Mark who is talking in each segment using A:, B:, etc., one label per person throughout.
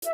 A: Mana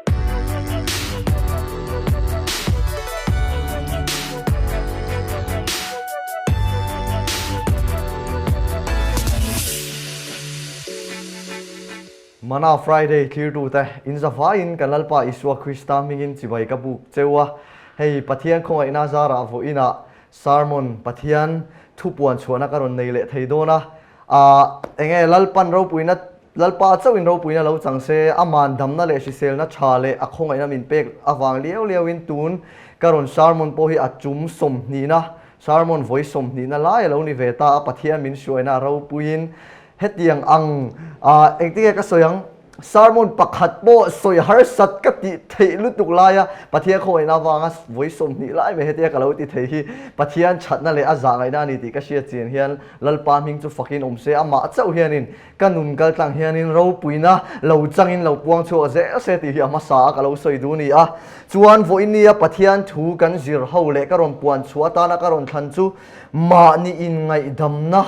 A: Friday thlirtute in zavaiin kan Lalpa Isua Krista hmingin chibai ka buk cheu a. Hei Pathian khawngaihna zarah vawiinah sermon Pathian thupuan chhuahna ka rawn nei leh thei dawn a. Ahh enge Lalpan ropuina Lalpa chauhin ropuina lo chang se, aman damna leh hriselna tha leh a khawngaihna min pek avang liau liauin tun ka rawn sermon pawh hi a chum sawmhnihna, sermon vawi sawmhnihna lai a lo ni ve ta a, Pathian min hruaina a ropuiin hetiang ang ah engtinge ka sawi ang? Sermon pakhat pawh sawi harsat ka tih theih lutuk laia Pathian khawngaihna avanga vawi 20 lai mai hetia ka lo ti thei hi Pathian thatna leh a zah ngaihna a ni tih ka hriat chian hian Lalpa hming chu fakin awm se, amah chauh hianin ka nun kal tlang hianin ropuina lo changin lo puang chhuak zel se tih hi a hmasa a ka lo sawi duh a ni a. Chuan vawinia Pathian thu kan zir ho leh ka rawn puan chhuah atana ka rawn thlan chu mahni inngaihdamna,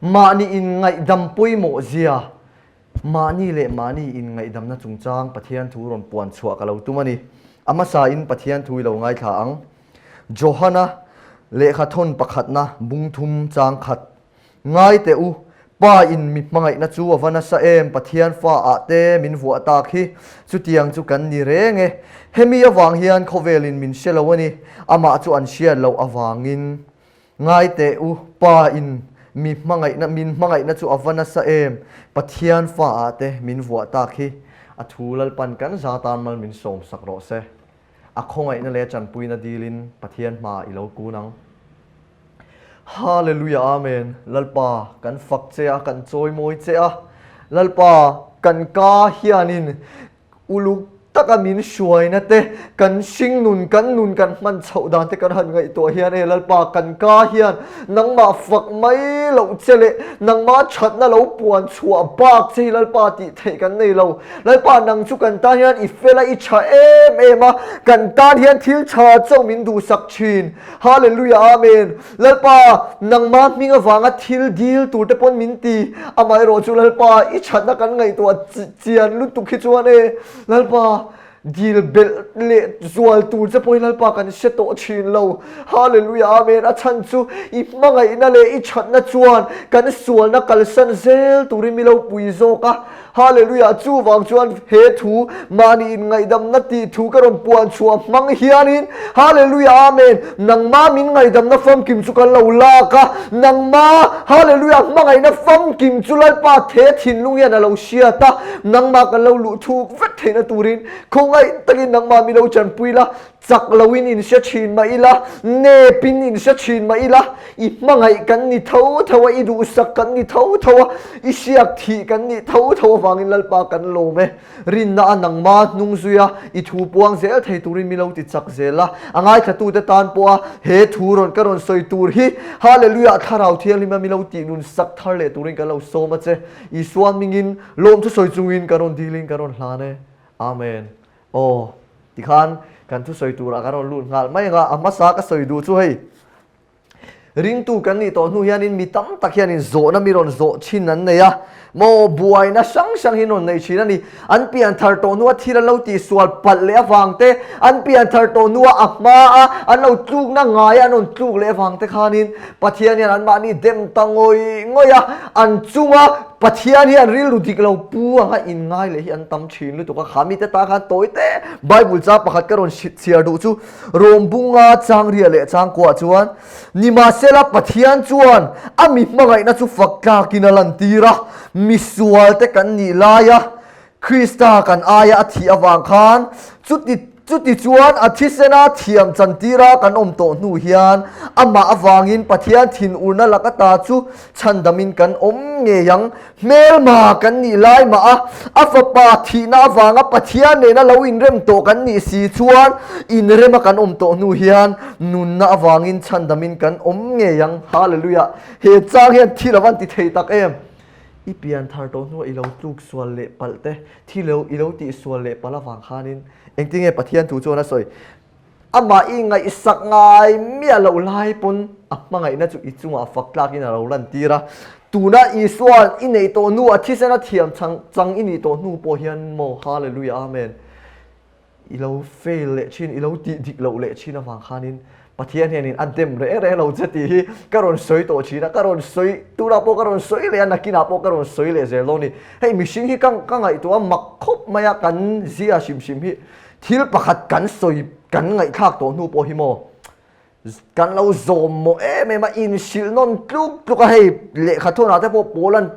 A: mahni inngaihdam pawimawh zia, Mahni leh mahni inngaihdamna chungchang Pathian thu rawn puan chhuah ka lo tum a ni. A hmasain Pathian thu i lo ngaithla ang. Johana lehkha thawn pakhatna bung thum chang khat. Ngai teh u, Pa in mi hmangaihna chu a va nasa em, Pathian fa ah te min vuah tak hi, chutiang chu kan ni reng e. Hemi avang hian khawvelin min hre lo a ni, amah chu an hriat loh avangin. Ngai teh u, Pa in mi hmangaihna, min hmangaihna chu a va nasa em? Pathian fa ah te min vuah tak hi a thu Lalpan kan za tan mal min sawm sak rawh se. A khawngaihna leh a chanpuina dilin Pathian hma i lo kun ang. Hallelujah Amen Lalpa kan fak che a, kan chawimawi che a, Lalpa kan ka hianin Uluk taka min hruaina te, kan hringnun, kan nun kan hman chhoh dan te kan han ngaihtuah hian e Lalpa kan ka hian nangmah fak mai loh che leh nangmah thatna lo puan chhuah bak che hi Lalpa tih theih kan nei lo. Lalpa nang chu kan tan hian i fel a, i tha em em a, kan tan hian thil tha chauh min duhsak thin. Hallelujah Amen. Lalpa, nangmah hming avanga thil dil tur te pawn min ti, amaherawhchu Lalpa, i thatna kan ngaihtuah chian lutuk hi chuan e, Lalpa, dil belh leh zual tur che pawhin Lalpa kan hre tawh thin lo. Hallelujah Amen. A chhan chu i hmangaihna leh i thatna chuan kan sualna kalsan zel turin mi lo pui zawk a. Hallelujah! Chuvang chuan he thu mahni inngaihdamna tih thu ka rawn puan chhuah hmang hianin Hallelujah! Amen! Nangma min ngaihdamna famkim chu kan lo lak a, nangma Hallelujah! Hmangaihna famkim chu Lalpa the thinlung hian a lo hriat a, nangma kan lo luh thuk vek theihna turin khawngaih takin nangma mi lo chanpui la, Chak loin in hre thin mah ila, nepin in hre thin mah ila, i hmangaih kan ni tho tho a, i duhsak kan ni tho tho a, i hriak thih kan nih tho tho avangin Lalpa kan lawm e. Rinna a nangma hnung zui a, i thu puang zel thei turin mi lo ti chak zel a, a ngaithlatute tan pawha he thu rawn ka rawn sawi tur hi Hallelujah Thlarau Thianghlima mi lo tih nun sak thar leh turin kan lo sawm a che. Isua hmingin lawmthu sawi chungin ka rawn dilin ka rawn hlan e. Amen. Aw, tikhan kan thusawi turah kan rawn lut nghal mai ang a, a hmasa ka sawi duh chu hei, ringtu kan nih tawh hnu hianin mi tam tak hianin zawhna mi rawn zawh thin an nei a, maw buaina hrang hrang hi an rawn nei thin a ni. An pian thar tawh hnua thil an lo tihsual palh leh avang te, an pian thar tawh hnua a hmaa an lo tlukna ngaia an rawn tluk leh avang te khanin Pathian hian anmahni dem ta ngawih ngawih a, an chunga Pathian hian rilru dik lo pu anga inngai leh hi an tam thin lutuk a, kha mite tan khan tawi te Bible cha pakhat ka rawn chhiar duh chu Rawmbunga changria leh changkuah chuan Nimahsela Pathian chuan a mi hmangaihna chu fak tlakin a lantir a, misual te kan nih laia Krista kan aia a thih avang khan chuti chuti chuan a thisena thiam chantira kan awm tawh hnu hian amah avangin Pathian thinurna laka ta chu chhandamin kan awm ngei ang. Hmelma kan nih lai mah a, a fapa thihna avanga Pathian nena lo inrem tawh kan nih si chuan inrema kan awm tawh hnu hian nunna avangin chhandamin kan awm ngei ang. Hallelujah! He chang hian thil a van ti thei tak em! I pian thar tawh hnuah i lo tluk sual leh palh te, thi lo i lo tih sual leh palh avang khanin engtinge Pathian thu chuan a sawi? Amah i ngaihsak ngai miah loh lai pawn a hmangaihna chu i chungah fak tlakin a lo lantir a. Tuna Isua'n i neih tawh hnu, a thisen a thiam chang chang i nih tawh hnu pawh hian maw? Hallelujah Amen. I lo fail leh thin, i lo tih dik loh leh thin avang khanin Pathian hianin a dem reh reh lo che tih hi ka rawn sawi tawh thin a, ka rawn sawi tunah pawh ka rawn sawi leh a, nakinah pawh ka rawn sawi leh zel dawn a ni. Hei mihring hi ka ka ngaihtuah a mak khawp mai a, kan zia hrim hrim hi thil pakhat kan sawi kan ngaihthlak tawh hnu pawh hi maw kan lo zawm mawh em em a, inhrilh nawn tluk tluk a hei lehkha thawnah te pawh pawl an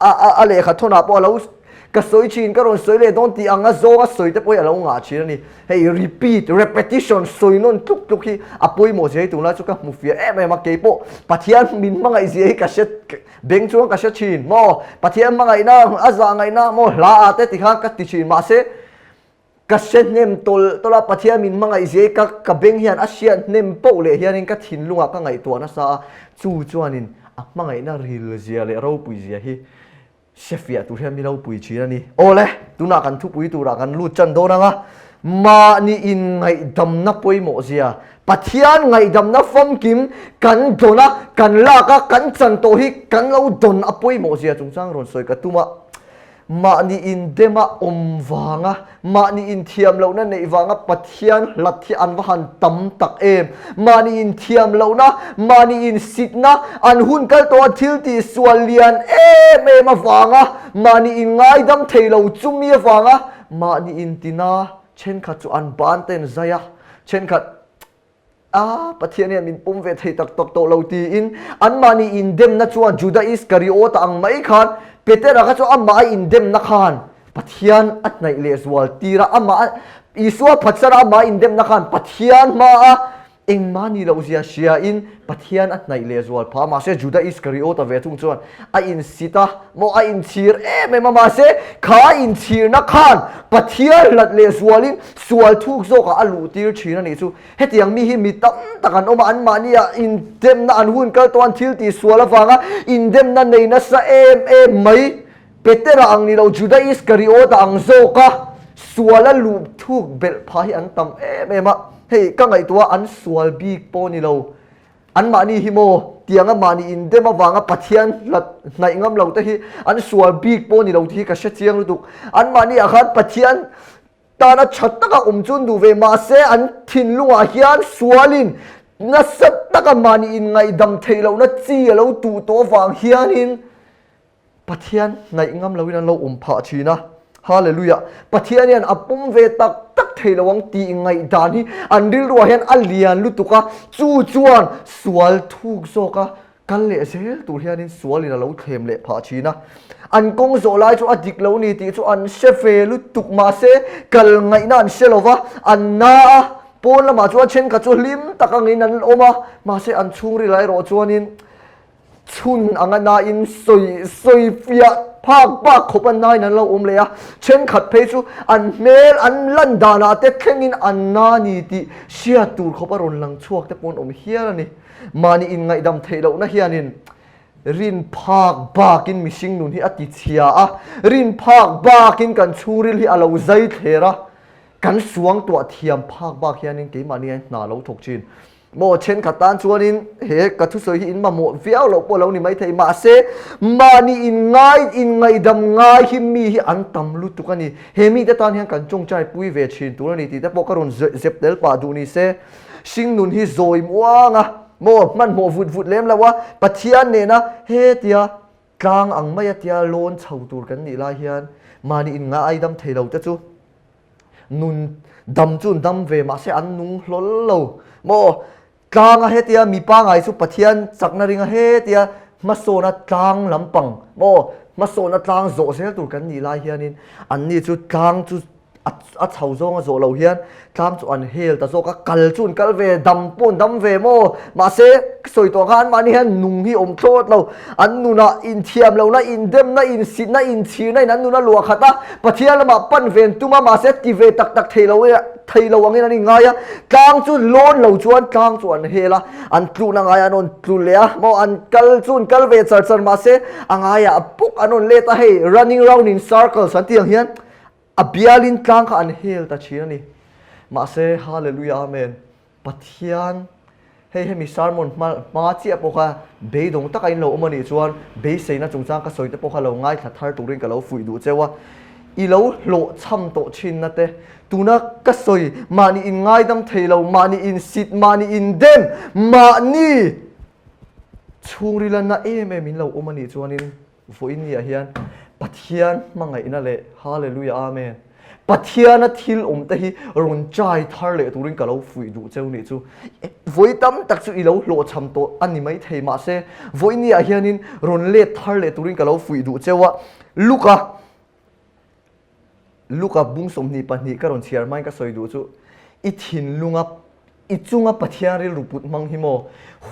A: a a a lehkha thawnah pawh a lo ka sawi thin ka rawn sawi leh dawn tih anga zawnga sawi te pawh hi a lo ngah thin a ni. Hei repeat, repetition sawi nawn tluk tluk hi a pawimawh zia hi tunlai chu ka hmu fiah em em a, keipawh Pathian min hmangaih zia hi ka hre beng chuan ka hre thin maw Pathian hmangaihna a zah ngaihna maw hla ah te tikhan ka ti thin mahse Ka hre hnem tawlh tawlh a, Pathian min hmangaih zia hi ka ka beng hian a hriat hnem poh leh hianin ka thinlungah ka ngaihtuah nasa a, chu chuanin a hmangaihna ril zia leh ropui zia hi hre fiah tur hian mi ropui thin a ni. Awle, tunah kan thupui turah kan lut chan dawn ang a, mahni inngaihdamna pawimawh zia, Pathian ngaihdamna famkim kan dawn a, kan lak a, kan chan tawh hi kan lo dawn a pawimawh zia chungchang rawn sawi ka tum a. Mahni indema awm vanga, mahni inthiam lohna neih vanga Pathian hlat hi an va han tam tak em! Mahni inthiam lohna, mahni insitna, an hun kal tawha thil tih sual lian em em avanga mahni inngaidam thei lo chumi avanga mahni intina thenkhat chu an ban ten zai a, thenkhat A, Pathian hian min pawm ve thei tak tak tawh lo tiin anmahni indemna chuan Juda Iskariota ang mai khan Petera kha chu amah a indemna khan Pathian a hnaih leh zual tir a, amah Isua phatsara amah a indemna khan Pathian hmaa engmah ni loh zia hriain Pathian a hnaih leh zual phah a, mahse Juda Iskariota ve thung chuan a insit a, maw a inchhir em em a, mahse kha a inchhirna khan Pathian hlat leh zualin sual thuk zawkah a luh tir thin a nih chu. Hetiang mi hi mi tam tak an awm a, anmahnia indemna an hun kal tawh an thil tih sual avanga indemna nei nasa em em mai. Petera ang ni lo, Juda Iskariota ang zawka suala luh thuk belh phah hi an tam em em a. Hei ka ngaihtuah an sual bik pawh ni lo. Anmahni hi maw tianga mahni indem avanga Pathian hlat hnaih ngam lo te hi an sual bik pawh ni lo tih hi ka hre chiang lutuk. Anmahni ah khan Pathian tana tha taka awm chu an duh ve mahse an thinlungah hian sualin nasa taka mahni inngaihdam theih lohna chi a lo tuh tawh avang hianin Pathian hnaih ngam loin an lo awm phah thin a. Hallelujah! Pathian hian a pawm ve tak tak thei lo ang tih ngaihdan hi an rilruah hian a lian lutuk a, chu chuan sual thuk zawk a Kal leh zel tur hianin sualin a lo thlem leh phah thin a. An kawng zawh lai chu a dik lo ni tih chu an hre ve lutuk mahse kal ngaihna an hre lo va, an na a, pawn lamah chuan thenkhat chu hlim tak angin an awm a, mahse an chhungril ah erawh chuanin chhun anga nain sawi sawi fiah phak bak khawp a nain an lo awm leh a, thenkhat phei chu an hmel an lan danah te thlengin an na ni tih hriat tur khawp a rawn lang chhuak te pawh an awm hial a ni. Mahni inngaihdam theih lohna hianin rin phak bakin mihring nun hi a ti chhia a, rin phak bakin kan chhungril hi a lo zai thler a, kan suangtuah thiam phak bak hianin keimahni hian hna lo thawk thin. Maw thenkhat tan chuanin he ka thusawi hi in mamawh viau loh pawh lo ni maithei, mahse mahni inngai inngaihdam ngai hi mi hi an tam lutuk a ni. He mite tan hian kan tawngtai pui ve thin tur a ni tih te pawh ka rawn zep tel pah duh ni se. Hringnun hi zawi muang a, maw hmanhmawh vut vut lem lo a, Pathian nena hetia tlang ang maia tia lawn chho tur kan nih lai hian mahni in ngaidam thei lo te chu nun dam chu an dam ve mahse an nung hlawl lo maw tlang a hetia mi pangai chu Pathian chakna ringa hetia hmasawna tlang lampang maw hmasawna tlang zawh zel tur kan nih lai hianin anni chu tlang chu a chho zawng a zawh lo hian tlang chu an hel ta zawk a, kal chu an kal ve, dam pawh an dam ve maw? Mahse, sawi tawh kha anmahni hian nung hi awm thlawt lo, an nunah inthiam lohna, indemna, insitna, inchhirna in an nun a luah khat a, Pathian lamah pan ve an tum a, mahse ti ve tak tak thei lo thei lo angin an inngai a, tlang chu lawn lo chuan tlang chu an hel a, an tlukna ngaiah an rawn tlu leh a, maw an kal chu an kal ve char char mahse a ngaiah bawk an rawn let a, hei running round in circles an tih ang hian A bialin tlang kha an hel ta thin a ni. Mahse, Hallelujah Amen. Pathian, hei hemi sermon hma hma chiah pawh kha beidawng taka in lo awm a nih chuan beiseina chungchang ka sawi te pawh kha lo ngaithla thar turin ka lo fuih duh cheu a. i lo hlawhchham tawh thinna te, tuna ka sawi mahni in ngaidam thei lo, mahni in sit, mahni in dem, mahni chhungrila na em em in lo awm a nih chuanin Vawiin ni ah hian Pathian hmangaihna leh Hallelujah Amen Pathiana thil awm te hi rawn chai thar leh turin ka lo fuih duh cheu nih chu. Vawi tam tak chu i lo hlawhchham tawh a ni maithei mahse vawiin ni ah hianin rawn let thar leh turin ka lo fuih duh cheu a. Luka Luka bung 22 ka rawn chhiar hmain ka sawi duh chu i thinlunga I chunga Pathian rilru put hmang hi maw?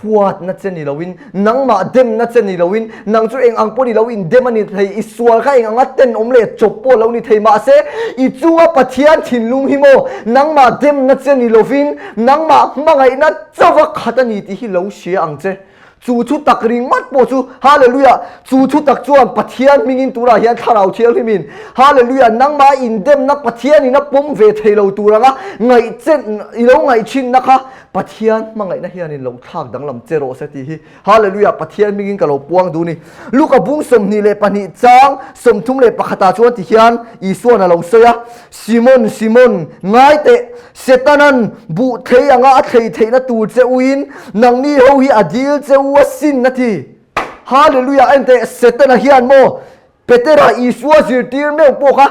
A: Huatna che ni loin, nangmah demna che ni loin, nang chu eng ang pawh ni lo in dem a ni thei, i sual kha eng anga tenawm leh chawp pawh lo ni thei mahse, i chunga Pathian thinlung hi maw? Nangmah demna che ni lovin, nangmah hmangaihna chauva khat a ni tih hi lo hria ang che. Chu thu tak ringawt pawh chu, Hallelujah! Chu thu tak chuan Pathian hmingin tunah hian Thlarau Thianghlimin, Hallelujah! Nangmah indemna Pathianin a pawm ve thei lo tur anga ngaihchen, i lo ngaihchhinna kha Pathian hmangaihna hianin lo thlak danglam che rawh se tih hi, Hallelujah! Pathian hmingin ka lo puang duh ni. Luka bung 22 chang 31 ah chuan ti hian Isuan a lo sawi a, Simon, Simon, ngai teh, Setanan buh thlei anga a thlei theihna tur che uin nangni ho hi a dil che u a sin a ti. Hallelujah! Enteh, Setana hian maw Petera Isua zirtir meuh pawh kha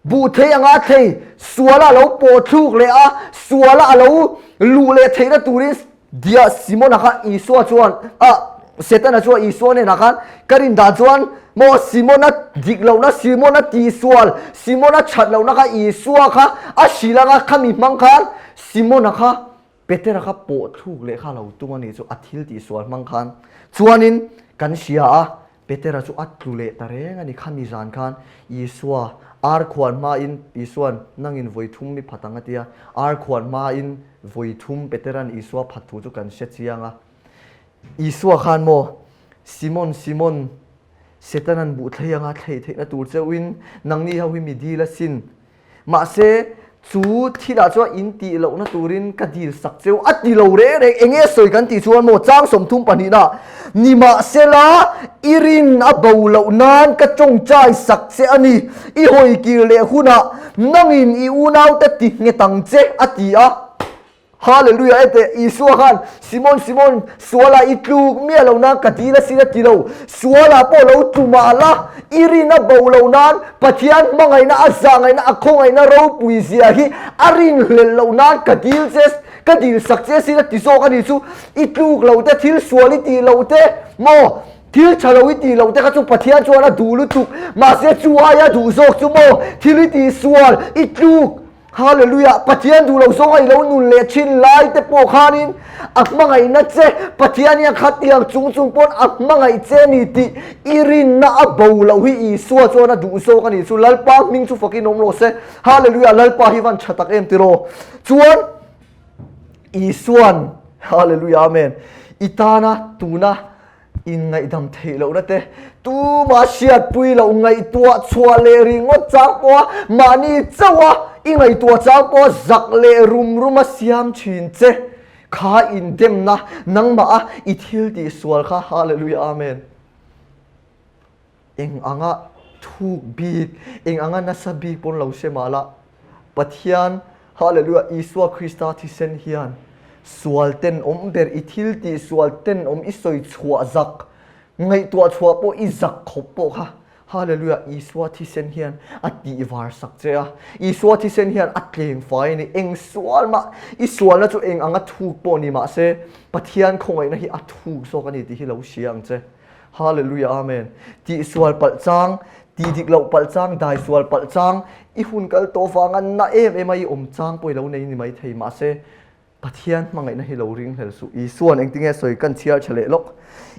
A: buh thlei anga a thlei suala a lo pawh thluk leh a, suala a lo luh leh theihna turin Dia Simona kha Isua chuan a Setana chuan Isua hnenah khan ka rin dan chuan maw Simona dik lohna Simona tihsual Simona that lohna kha Isua kha a hrilh anga khami hmang khan Simona kha Petera kha pawh thluk leh kha lo tum a nih chu a thil tihsual hmang khan chuanin kan hria a Petera chu a tlu leh ta reng a ni. Khami zan khan Isua ar khuan hmain Isua'n nangin vawi thum mi phat ang a ti a. Ar khuan hmain vawi thum Petera'n Isua phat thu chu kan hre chiang a. Isua khan maw, Simon, Simon, Setana'n buh thlei anga thlei theihna tur cheuhin nangni ho hi mi dil asin. Mahse, chu thilah chuan in tih lohna turin ka dil sak cheu a ti lo reng reng. Eng nge sawi kan tih chuan maw chang 30 pahnihna nimahsela i rin a bo loh nan ka tawngtai sak che a ni. I hawi kir leh hunah nangin i unaute ti nghet ang che a ti a. Hallelujah ete Isua khan Simon Simon suala i tluk miah lo nan ka dil asin a ti lo suala pawh lo tlu mah la i rin a bo lo nan Pathian hmangaihna a zahngaihna a khawngaihna ropui zia hi a rin hlelh lo nan ka dil che ka dil sak che asin a ti zawk a ni chu i tluk lo te thil sual i tih lo te maw thil tha lo i tih lo te kha chu Pathian chuan a duh lutuk mahse chu aia duh zawk chu maw thil i tih sual i tluk Hallelujah! Pathian duh lo zawnga i lo nun leh thin lai te pawh khanin a hmangaihna che Pathian hian khatiang chung chung pawn a hmangaih che ni tih i rinna a bo loh hi Isua chuan a duh zawk a ni chu Lalpa hming chu fakin awm rawh se. Hallelujah! Lalpa hi van tha tak em tiraw? Chuan Isuan Hallelujah Amen i tana tuna Inngaihdam theih lohna te, tuma hriatpui loh ngaihtuah chhuah leh ringawt chang pawha mahni chauha i ngaihtuah chang pawha zak leh rum ruma siam thin che kha indemna nangmah a i thil tih sual kha Hallelujah Amen. Eng anga thuk bik, eng anga nasa bik pawn lo hre mah la, Pathian, Hallelujah, Isua Krista thisen hian sual tenawm ber, i thil tih sual tenawm i sawi chhuah zak, ngaihtuah chhuah pawh i zak khawp pawh kha, Hallelujah, Isua thisen hian a tihvar sak che a, Isua thisen hian a tleng fai a ni, eng sual mah, i sualna chu eng anga thuk pawh ni mah se, Pathian khawngaihna hi a thuk zawk a ni tih hi lo hria ang che. Hallelujah Amen. Tih sual palh chang, tih dik loh palh chang, dai sual palh chang, i hun kal tawh vanga na em em a i awm chang pawh i lo nei ni mai thei mahse Pathian hmangaihna hi lo ringhlel suh. Isuan engtinge sawi kan chhiar tha leh lawk.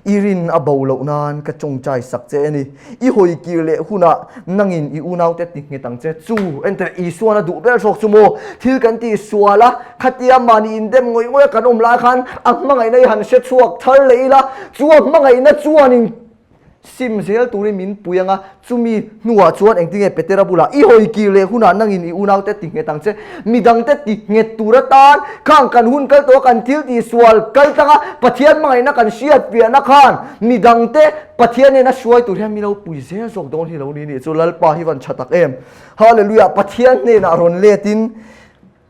A: I rin a bo loh nan ka tawngtai sak che a ni. I hawi kir leh hunah nangin i unaute ti nghet ang che. Chu enter Isuan a duh ber zawk chu maw? Thil kan tih sual a, khatia mahni indem ngawih ngawih a kan awm lai khan a hmangaihna i han hre chhuak thar leh ila, Chu a hmangaihna chuanin Sim zel turin min pui ang a, chumi hnuah chuan engtinge Petera bulah i hawi kir leh hunah nangin i unaute ti nghet ang che. Midangte ti nghet tur atan khang kan hun kal tawh a, kan thil tih sual kal tlang a, Pathian hmangaihna kan hriat piahna khan midangte Pathian nena hruai tur hian mi lo pui zel zawk dawn hi lo ni nih chu Lalpa hi van tha tak em. Hallelujah Pathian hnenah rawn let in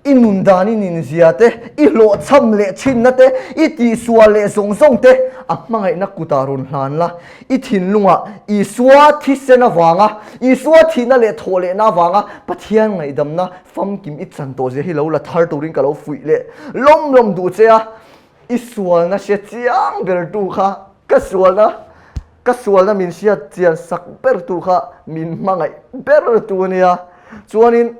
A: I nun dan i ninzia te, i hlawhchham leh chhinna te, i tihsual leh zawng zawng te a hmangaihna kutah rawn hlan la. I thinlungah Isua thisen avanga, Isua thihna leh thawh lehna avanga Pathian ngaihdamna famkim i chan tawh zia hi lo la thar turin ka lo fuih leh lawm lawm duh che a. I sualna hre chiang bertu kha ka sualna, ka sualna min hriat chian sak bertu kha min hmangaih bertu a nia. Chuanin.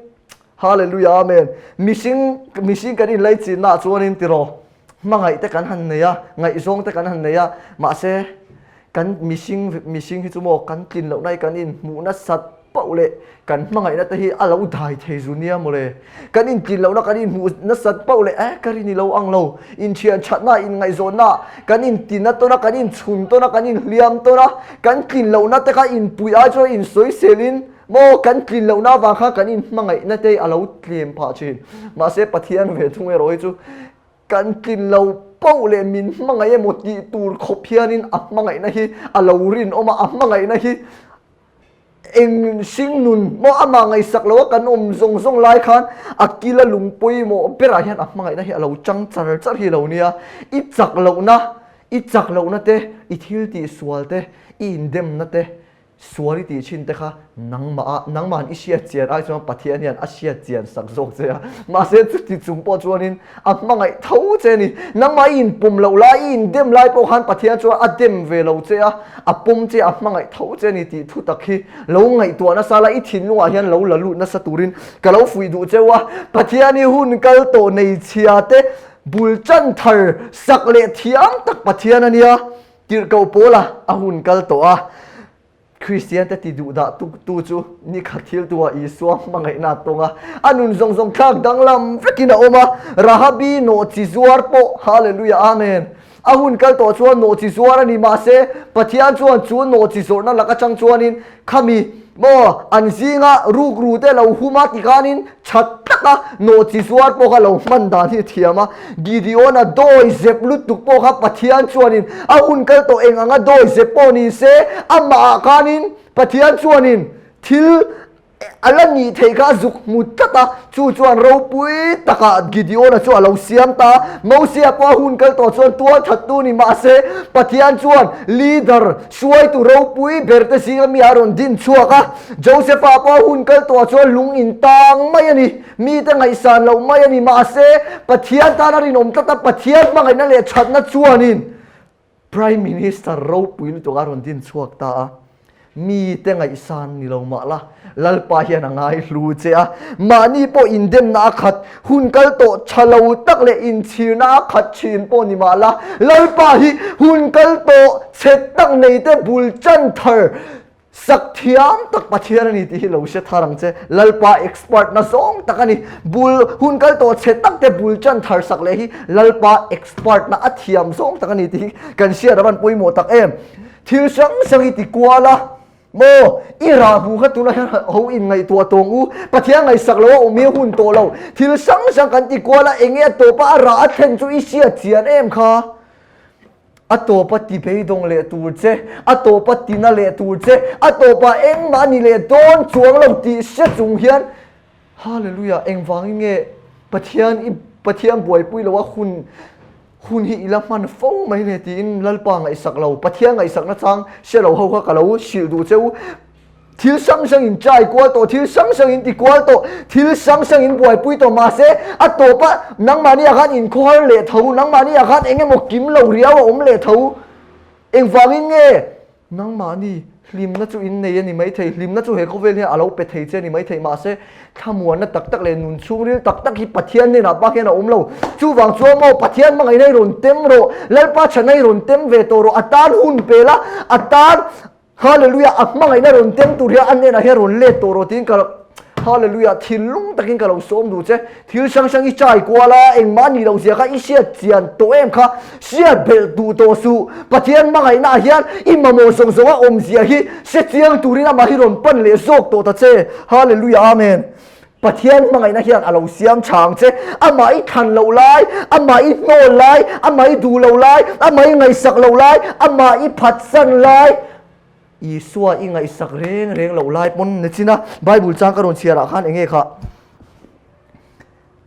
A: Hallelujah Amen. Mihring mihring kan inlei chinna ah chuanin tiraw hmangaih te kan han nei a, ngaihzawng te kan han nei a, mahse kan mihring mihring hi chu maw kan tlin lohna hi kan inhmuh nasat pauh leh kan hmangaihna te hi a lo dai thei zu nia mawle. Kan intlin lohna kan inhmuh nasat pauh leh eh ka rin i lo ang lo, inthian thatna, inngaihzawnna, kan intina tawn a, kan inchhun tawn a, kan inhliam tawn a, kan tlin lohna te kha inpuih ai chuan insawiselin Maw kan tlin lohna avang khan kan inhmangaihna te a lo tlem phah thin. Mahse Pathian ve thung erawh hi chu kan tlin lo poh leh min hmangaih emaw tih tur khawp hianin a hmangaihna hi a lo rinawm a, a hmangaihna hi eng hring nun maw amah ngaihsak loa kan awm zawng zawng lai khan a kila lung pawimawh berah hian a hmangaihna hi a lo chang char char hi lo nia. I chak lohna, i chak lohna te, i thil tihsual te, i indemna te Sual i tih thin te kha nangmah a, nangmahan i hriat chian ai chuan Pathian hian a hriat chian sak zawk che a. Mahse chuti chung pawh chuanin a hmangaih tho che a ni. Nangmah i inpawm loh lai, i indem lai pawh khan Pathian chuan a dem ve lo che a, a pawm che a, a hmangaih tho che a ni tih thu tak hi lo ngaihtuah nasa la, i thinlungah hian lo la lut nasa turin ka lo fuih duh cheu a. Pathian i hun kal tawh nei chhia te bul chan thar sak leh thiam tak Pathian a nia. Tirhkoh Paula a hun kal tawh a, Kristiante ti duhdah tu chu nikhat thiltu ah Isua hmangaihna a tawng a, a nun zawng zawng thlak danglam vekin a awm a, Rahabi nawhchi zuar pawh, Hallelujah Amen, a hun kal tawh chuan nawhchi zuar a ni mahse Pathian chuan chu nawhchi zawrhna lak atang chuanin khami maw an zinga rukru te lo hum a tikhanin Tha taka nawhchi zuar pawh kha lo hman dan hi a thiam a, Gideon-a dawi zep lutuk pawh kha Pathian chuanin a hun kal tawh eng anga dawi zep pawh ni se, amahah khanin Pathian chuanin thil a la nih theih kha a zuk hmu tlat a, chu chuan ropui takah Gideon-a chu a lo siam ta a. Mosia pawh a hun kal tawh chuan tual thattu ni mah se, Pathian chuan leader, hruaitu ropui berte zinga mi a rawn din chhuak a. Joseph-a pawh a hun kal tawh chuan lung in tang mai a ni, mite ngaihsan loh mai a ni. Mahse, Pathian tan a rinawm tlat a, Pathian hmangaihna leh thatna chuanin Prime Minister ropui lutuk a rawn din chhuak ta a. Mite ngaihsan ni lo mah la, Lalpa hian a ngai hlu che a. Mahni pawh indemna a khat, hun kal tawh tha lo tak leh inchhirna a khat thin pawh ni mah la, Lalpa hi hun kal tawh chhe tak neite bul chan thar Sak thiam tak Pathian a ni tih hi lo hre thar ang che. Lalpa expert na zawng tak a ni. Bul hun kal tawh chhe tak te bul chan thar sak leh hi Lalpa expert na a thiam zawng tak a ni tih hi kan hriat avan pawimawh tak em. Thil hrang hrang hi ti kual a, maw i rah hmu kha tunah hian ho in ngaihtuah tawng u. Pathian ngaihsak lo a awm hi a hun tawh lo. Thil hrang hrang kan ti kual a, enge a tawp a, a rah a thlen chu i hriat chian em kha. A tawpa ti beidawng leh tur che, a tawpa tina leh tur che, a tawpah engmah a ni leh dawn chuang lo tih hre chung hian Hallelujah engvangin nge Pathian i Pathian buaipui loa hun hun hi i la hman fo mai le tiin Lalpa ngaihsak lo, Pathian ngaihsakna chang hre lo ho kha ka lo hrilh duh che u. Thil hrang hrang in try kual tawh, thil hrang hrang in ti kual tawh, thil hrang hrang in buaipui tawh mahse a tawp a nangmahni ah khan inkhawhar leh tho, nangmahni ah khan eng emaw kim lo riau a awm leh tho. Engvangin nge nangmahni hlimna chu in nei a ni maithei, hlimna chu he khawvel hian a lo pe thei che a ni maithei mahse thlamuanna tak tak leh nun chhungril tak tak hi Pathian hnenah bak hian a awm lo. Chuvang chuan maw Pathian hmangaihna i rawn tem rawh, Lalpa chhanna i rawn tem ve tawh rawh, a tan hun pe la, a tan Hallelujah a hmangaihna rawn tem tur hian a hnenah hian rawn let tawh rawh tiin ka. Hallelujah, thinlung takin ka lo sawm duh che. Thil hrang hrang i chai kual a, engmah nih loh zia kha i hriat chian tawh em kha hriat belh duh tawh suh. Pathian hmangaihna ah hian i mamawh zawng zawng a awm zia hi hre chiang turin amah hi rawn pan leh zawk tawh ta che. Hallelujah, Amen. Pathian hmangaihna hian a lo siam tha ang che. Amah i thlan loh lai, amah i hnawl lai, amah i duh loh lai, amah i ngaihsak loh lai, amah i phatsan lai, Isua i ngaihsak reng reng loh lai pawn ni chin a. Bible chang ka rawn chhiar ah khan enge kha?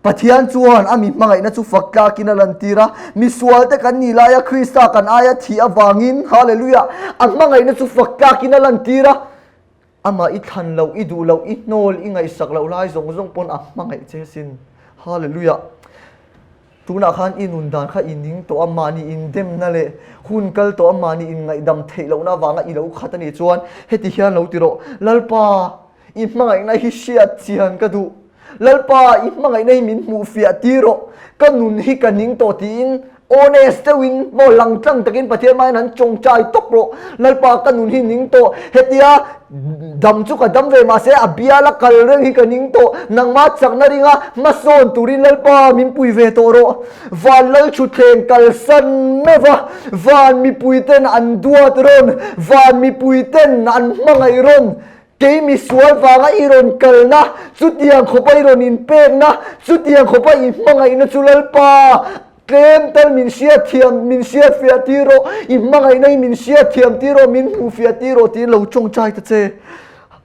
A: Pathian chuan a mi hmangaihna chu fak tlakin a lantir a, misual te kan nih laia Krista kan aia thih avangin, Hallelujah, a hmangaihna chu fak tlakin a lantir a. Amah i thlan loh, i duh loh, i hnawl, i ngaihsak loh lai zawng zawng pawn a hmangaih che sin. Hallelujah! Tunah khan i nun dan kha i ning tawh a, mahni indemna leh hun kal tawh a, mahni inngaihdam theih lohna avanga i lo khat a nih chuan heti hian lo ti rawh, Lalpa, i hmangaihna hi hriat chian ka duh. Lalpa, i hmangaihna hi min hmuh fiah tir rawh. Ka nun hi ka ning tawh tiin honest deuhin maw langtlang takin Pathian hmain han tawngtai tawp rawh. Lalpa, ka nun hi ning tawh. Hetia dam chu ka dam ve mahse a biala kal reng hi ka ning tawh. Nangmah chakna ringa hmasawn turin Lalpa min pui ve tawh rawh. Van lal thutthleng kalsan meuh va, van mipuiten an duat rawn, van mipuiten an hmangaih rawn. Kei misual vanga i rawn kalna, chutiang khawpa i rawn inpekna, chutiang khawpa i hmangaihna chu Lalpa, tlem tal min hriatthiam, min hriatfiah tir rawh, i hmangaihna hi min hriatthiam tir rawh, min hmuhfiah tir rawh tiin lo tawngtai ta che.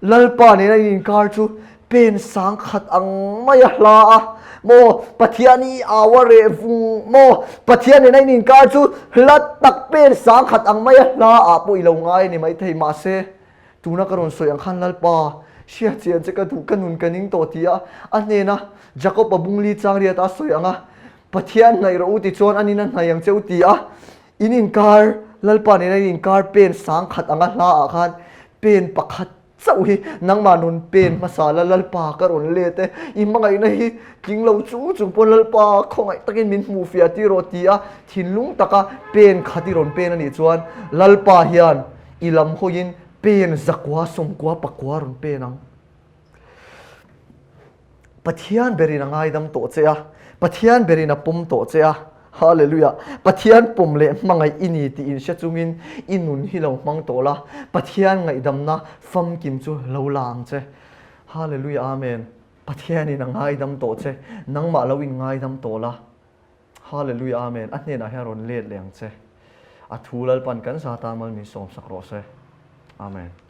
A: Lalpa nena in inkar chu pen sang khat ang mai a hla a, maw Pathian i au a reh vung maw Pathian nena in inkar chu hla tak pen sang khat ang mai a hla ah pawh i lo ngai a ni maithei, mahse Tuna ka rawn sawi ang khan Lalpa, hria chian che ka duh, ka nun ka ning tawh ti a, a hnena Jakob-a bungli chang riat a sawi ang a, Pathian hnaih rawh u ti chuan anin a hnaih ang che u ti a, in inkar, Lalpa nena in inkar pen sang khat anga hla ah khan pen pakhat chauh hi nangmah nun pen hmasa la Lalpa ka rawn let e, i hmangaihna hi tling lo chung chung pawn Lalpa khawngaih takin min hmuh fiah tir rawh ti a, thinlung taka pen khat i rawn pen anih chuan Lalpa hian I lam hawiin pen zakua sawmkua pakua rawn pen ang. Pathian berin a ngaidam tawh che a, Pathian berin a pawm tawh che a, Hallelujah! Pathian pawm leh hmangaih i ni tih inhre chungin i nun hi lo hmang tawh la, Pathian ngaihdamna famkim chu lo la ang che. Hallelujah! Amen! Pathianin a ngaidam tawh che, nangmah lo in ngaidam tawh la. Hallelujah Amen a hnenah hian rawn let leh ang che. A thu Lalpan kan zata mal min sawmsak rawh se. Amen.